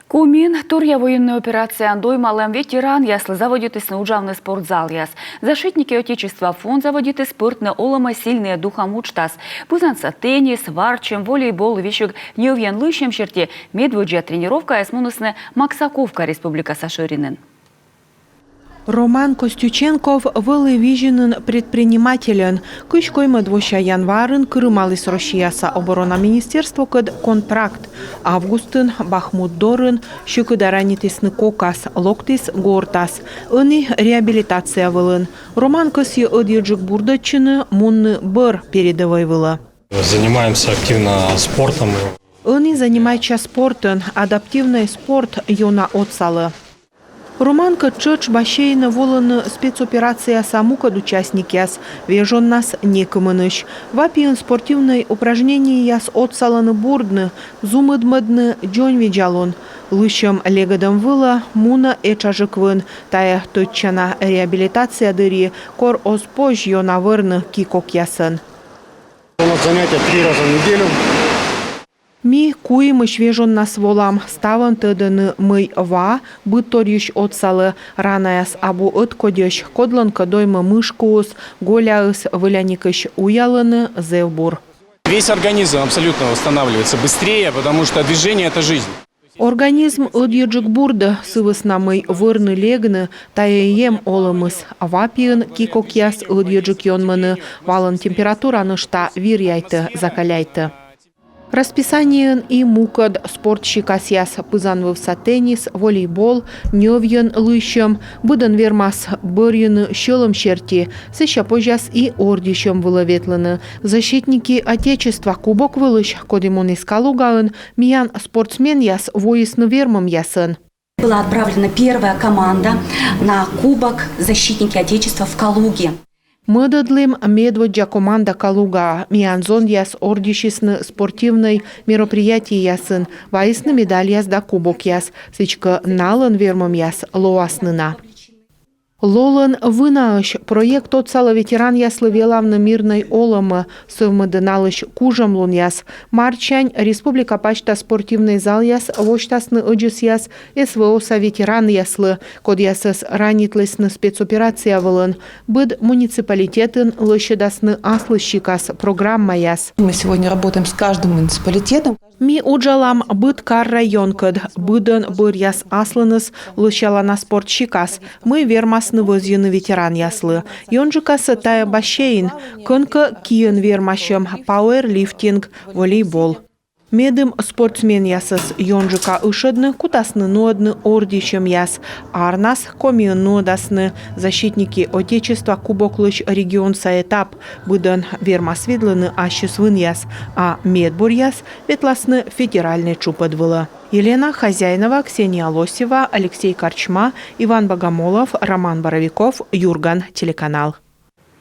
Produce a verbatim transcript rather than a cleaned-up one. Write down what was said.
Комиын торъя военнӧй операцияӧн доймалӧм ветеранъяслы заводитісны уджавны спортзалъяс. «Защитники Отечества» фонд заводитіс пӧртны олӧмӧ «Сильные духом» уджтас. Пызанса теннис, варччӧм, волейбол, весиг ньӧвйӧн лыйсьӧм серти медводдза тренировкаяс мунісны Максаковка республикаса шӧринын. Роман Костюченков вӧлі Визинын предпринимательӧн. Кызь коймӧд вося январын кырымаліс Россияса оборона министерствокӧд контракт. Августын Бахмут дорын сьӧкыда ранитісны кокас, локтіс гортас. Ӧні реабилитация вылын. Роман кӧсйӧ ӧдйӧджык бурдӧдчыны, мунны бӧр передӧвӧй вылӧ. Занимаемся активно спортом. Ӧні занимайтча спортӧн, адаптивнӧй спорт ёна отсалӧ. Романкӧд тшӧтш бассейнӧ волӧны спецоперацияса мукӧд участникъяс, вежоннас некымынысь. Ва пиын спортивнӧй упражнениеяс отсалӧны бурдны, зумыдмӧдны дзоньвидзалун. Лыйсьӧм-легӧдӧм вылӧ мунӧ этшаджык вын, тайӧ тӧдчана реабилитация дырйи, кор оз позь ёна вӧрны ки-кокъясӧн. У нас занятия три раза в неделю. Ми куимысь вежоннас волам, ставӧн тӧдӧны, мый ва быдторйысь отсалӧ, ранаяс абу ӧткодьӧсь, кодлӧнкӧ доймӧ мышкуыс, голяыс, вӧляникысь уялӧны, зэв бур. Весь организм абсолютно восстанавливается быстрее, потому что движение — это жизнь. Организм ӧдйӧджык бурдӧ, сы вӧсна мый вӧрны-легны — тайӧ эм олӧмыс. Ва пиын ки-кокъяс ӧдйӧджык ёнмӧны, валӧн температура нӧшта виръяйтӧ, закаляйтӧ. Расписаниеын и мукӧд спорт сикасъяс: пызанвывса теннис, волейбол, ньӧвйӧн лыйсьӧм. Быдӧн вермас бӧрйыны сьӧлӧм серти, сэсся позяс и ордйысьӧм вылӧ ветлыны. «Защитники Отечества» кубок вылысь, коді муніс Калугаын, миян спортсменъяс воисны вермӧмъясӧн. Была отправлена первая команда на Кубок «Защитники Отечества» в Калуге. Мӧдӧдлім медводдза команда Калугаӧ. Миян зонъяс ордйысисны спортивнӧй мероприятиеясын, вайисны медальяс да кубокъяс. Сідзкӧ, налӧн вермӧмъяс лоасны на. Лолӧн вынаӧсь проект отсалӧ ветеранъяслы велавны мирнӧй олӧмӧ, сӧвмӧдӧ налысь кужӧмлунъяс. Марчсянь республика пасьта спортивнӧй залъяс восьтасны ӧдзӧсъяс СВО-са ветеранъяслы, кодъясӧс ранитлісны спецоперация вылын. Быд муниципалитетын лӧсьӧдасны аслыссикас программаяс. Мы сегодня работаем с каждым муниципалитетом. Ми уджалам быд кар-районкӧд, быдӧн бӧръяс аслыныс лӧсялана спорт сикас, мый вермасны вӧзйыны ветеранъяслы. Ёнджыкасӧ тайӧ бассейн, кӧнкӧ киӧн вермасьӧм, пауэрлифтинг, волейбол. Медым спортсменъясӧс ёнджыка ышӧдны, кутасны нуӧдны ордйысьӧмъяс. Арнас Комиын нуӧдасны «Защитники Отечества» кубоклысь регионса этап. Быдӧн вермас видлыны ассьыс вынъяс, а медбуръяс ветласны федеральнӧй тшупӧд вылӧ. Елена Хозяинова, Ксения Лосева, Алексей Корчма, Иван Богомолов, Роман Боровиков, «Юрган» телеканал.